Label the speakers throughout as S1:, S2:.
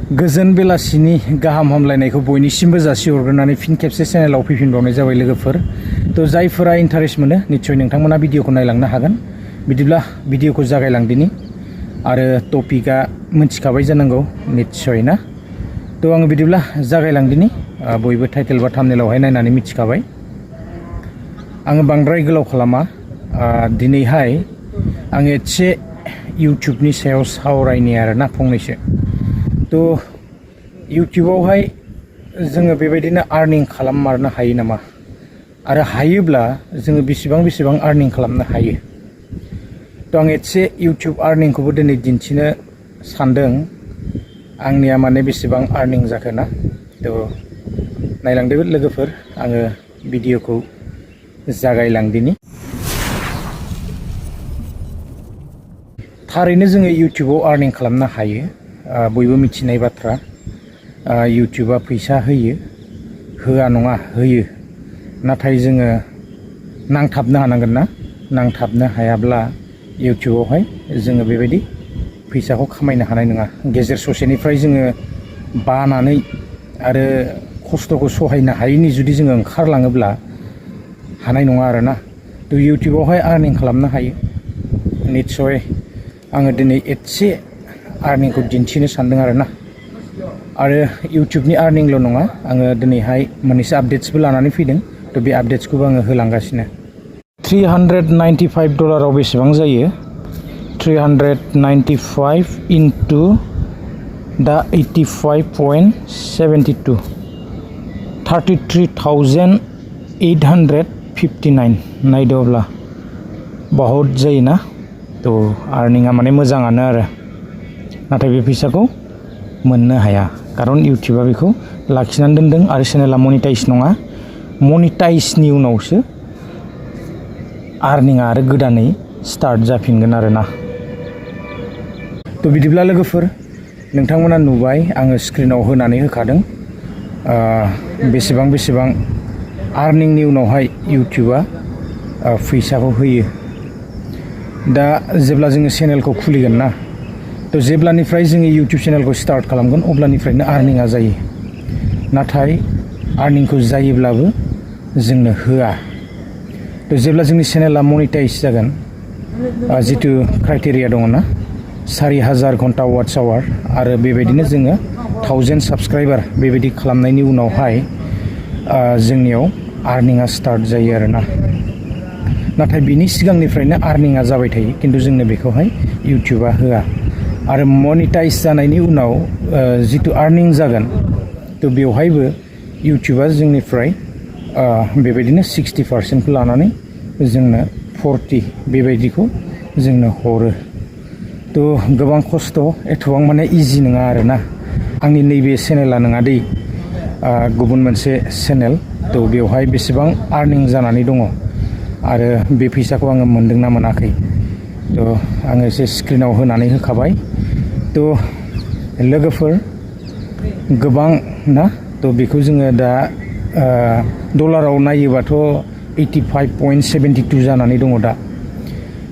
S1: गोजोन बेलासिनि गाहाम हामलायनायखौ बयनिसिमबो जासिहरग्रोनानै फिन खेबसे चेनेलाव फैफिनबावनाय जाबाय लोगोफोर। तो जायफोरा इन्टारेस्ट मोनो निश्चय नोंथांमोना भिडिअखौ नायलांनो हागोन। बिदिब्ला भिडिअखौ जागायलांदिनि आरो टपिकआ मोनथिखाबाय जानांगौ निश्चय ना। तो आङो बिदिब्ला जागायलांदिनि बयबो टाइटेल बा थाम्बनेलावहाय नायनानै मिथिखाबाय। आङो बांद्राय गोलाव खालामा। दिनैहाय आङो एसे इउट्युबनि सायाव सावरायनि आरोना फंनैसो। तो इउट्युबावहाय जोङो बेबायदिनो आर्निं खालाममारनो हायो नामा आरो हायोब्ला जोङो बेसेबां आर्निं खालामनो हायो। तो आं एसे इउट्युब आर्निंखौबो दिनै दिन्थिनो सानदों। आंनिया माने बेसेबां आर्निं जाखो ना। तो नायलांदो लोगोफोर, आङो भिडिअखौ जागायलांदिनि। थारैनो जोङो इउट्युबाव आर्निं खालामनो हायो। बयबो मिथिनाय बाथ्रा। इउट्युबा फैसा होयो, होआ नङा होयो, नाथाय जोङो नांथाबनो हानांगोन ना। नांथाबनो हायाब्ला इउट्युबावहाय जोङो बेबायदि फैसाखौ खामायनो हानाय नङा। गेजेर ससेनिफ्राय जोङो बानानै आरो खस्थ'खौ सहायनो हायैनि जुदि जोङो ओंखारलाङोब्ला हानाय नङा आरोना। तो इउट्युबावहाय आर्निं खालामनो हायो निस्सय। आङो दिनै एसे आर्निंखौ दिन्थिनो सानदों आरोना। आरो इउट्युबनि आर्निंल' नङा, आङो दिनैहाय मोननैसो आपडेट्सबो लानानै फैदों। तो बे आपडेट्सखौबो आङो होलांगासिनो। $395 बेसेबां जायो? 395 इन्टु दा 85.72 33,859 नायदो अब्ला बहुत जायोना। तो आर्निंआ माने मोजाङानो आरो, नाथाय बे फैसाखौ मोननो हाया खारन इउट्युबा बेखौ लाखिनानै दोनदों आरो चेनेला मनिटाइज नङा। मनिटाइजनि उनावसो आर्निंआ आरो गोदानै स्टार्ट जाफिनगोन आरोना। तो बिदिब्ला लोगोफोर, नोंथांमोना नुबाय आङो स्क्रिनाव होनानै होखादों बेसेबां आर्निंनि उनावहाय इउट्युबा फैसाखौ होयो। दा जेब्ला जोङो चेनेलखौ खुलिगोन ना, तो जेब्लानिफ्राय जोङो इउट्युब चेनेलखौ स्टार्ट खालामगोन अब्लानिफ्रायनो आर्निंआ जायो। नाथाय आर्निंखौ जायोब्लाबो जोंनो होआ। तो जेब्ला जोंनि चेनेला मनिटाइज जागोन, जितु क्राइटेरिया दङ ना, 4000 घन्टा वाट्स आवार आरो बेबायदिनो जोङो 1000 साबस्क्राइबार बेबायदि खालामनायनि उनावहाय जोंनियाव आर्निंआ स्टार्ट जायो आरोना। नाथाय बिनि सिगांनिफ्रायनो आर्निंआ जाबाय थायो, खिन्थु जोंनो बेखौहाय इउट्युबा होआ। आरो मनिटाइज जानायनि उनाव जितु आर्निं जागोन, तो बेवहायबो इउट्युबा जोंनिफ्राय बेबायदिनो 60% लानानै जोंनो 40 बेबायदिखौ जोंनो हरो। तो गोबां खस्थ', एथबां माने इजि नङा आरोना। आंनि नैबे चेनेला नङा दै, गुबुन मोनसे चेनेल। तो बेवहाय बेसेबां आर्निं जानानै दङ आरो बे फैसाखौ आङो मोनदोंना मोनाखै, तो आङो एसे स्क्रिनाव होनानै होखाबाय। तो लोगोफोर गोबां ना, तो बेखौ जोङो दा डलाराव नायोबाथ' 85.72 जानानै दङ दा।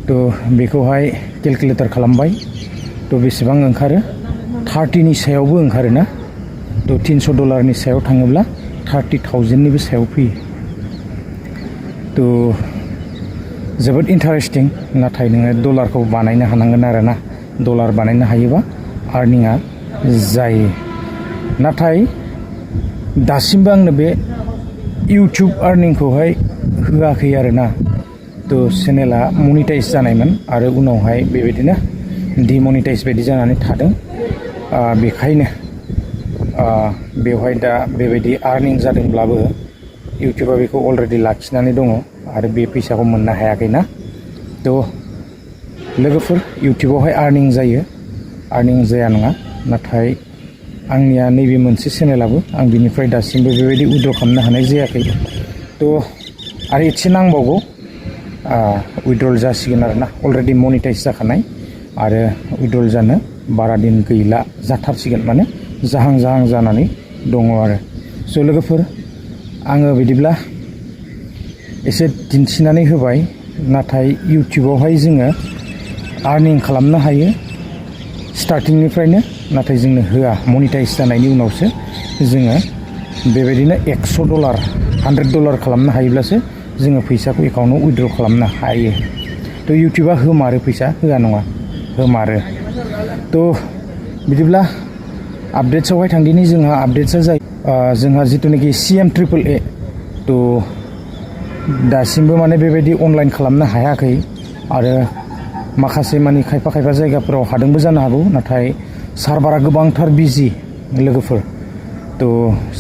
S1: तो बेखौहाय केलकुलेटर खालामबाय, तो बेसेबां ओंखारो? 30नि सायावबो ओंखारो ना। तो $300 सायाव थाङोब्ला 30,000निबो सायाव फैयो। तो जोबोद इन्टारेस्टिं, नाथाय नोङो डलारखौ बानायनो हानांगोन आरोना। डलार बानायनो हायोबा आर्निंआ जायो। नाथाय दासिमबो आंनो बे इउट्युब आर्निंखौहाय होआखै आरोना। तो चेनेला मनिटाइज जानायमोन आरो उनावहाय बेबायदिनो डिमनिटाइज बायदि जानानै थादों। बेखायनो बेवहाय दा बेबायदि आर्निं जादोंब्लाबो इउट्युबा बेखौ अलरेडि लाखिनानै दङ आरो बे फैसाखौ मोननो हायाखैना। तो लोगोफोर, इउट्युबावहाय आर्निं जायो, आर्निं जाया नङा। नाथाय आंनिया नैबे मोनसे चेनेलाबो आं बिनिफ्राय दासिमबो बेबायदि उइड्र खालामनो हानाय जायाखै। तो आरो एसे नांबावगौ, उइड्रल जासिगोन आरोना। अलरेडि मनिटाइज जाखानाय आरो उइड्रल जानो बारा दिन गैला, जाथारसिगोन माने जाहां जानानै दङ आरो। स' लोगोफोर, आङो बिदिब्ला एसे दिन्थिनानै होबाय। नाथाय इउट्युबावहाय जोङो आर्निं खालामनो हायो स्टार्टिंनिफ्रायनो नाथाय जोंनो होआ मनिटाइज जानायनि उनावसो जोङो बेबायदिनो $100 $100 खालामनो हायोब्लासो जोङो फैसाखौ एकाउन्टाव उइथड्र खालामनो हायो थ' इउटुबा होमारो फैसा होआ नङा होमारो थ' बिदिब्ला आपडेट्सआवहाय थांदिनि जोंहा आपडेट्सआ जायो जोंहा जिथुनाखि CMAAA थ' दासिमबो माने बेबायदि अनलाइन खालामनो हायाखै आरो माखासे माने खायफा जायगाफोराव हादोंबो जानो हागौ नाथाय सार्भारा गोबांथार बिजि लोगोफोर थ'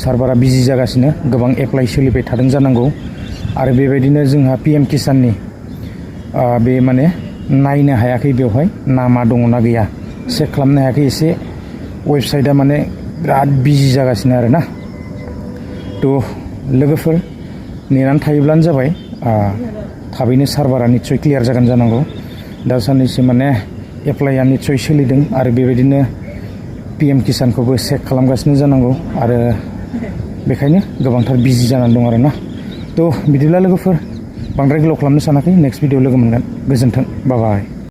S1: सार्भारा बिजि जागासिनो गोबां एप्लाइ सोलिबाय थादों जानांगौ आरो बेबायदिनो जोंहा PM किसाननि बे माने नायनो हायाखै बेवहाय नामा दङना गैया चेक खालामनो हायाखै एसे वेबसाइटआ माने बिराद बिजि जागासिनो आरोना थ' लोगोफोर नेनानै थायोब्लानो जाबाय थाबैनो सार्भारा निस्सय क्लियार जागोन जानांगौ दा साननैसो माने एप्लाइआ निस्सय सोलिदों आरो बेबायदिनो PM किसानखौबो चेक खालामगासिनो जानांगौ आरो बेखायनो गोबांथार बिजि जानानै दं आरोना थ' बिदिब्ला लोगोफोर बांद्राय गोलाव खालामनो सानाखै नेक्स्ट भिडिअ लोगो मोनगोन गोजोन्थों बाय बाय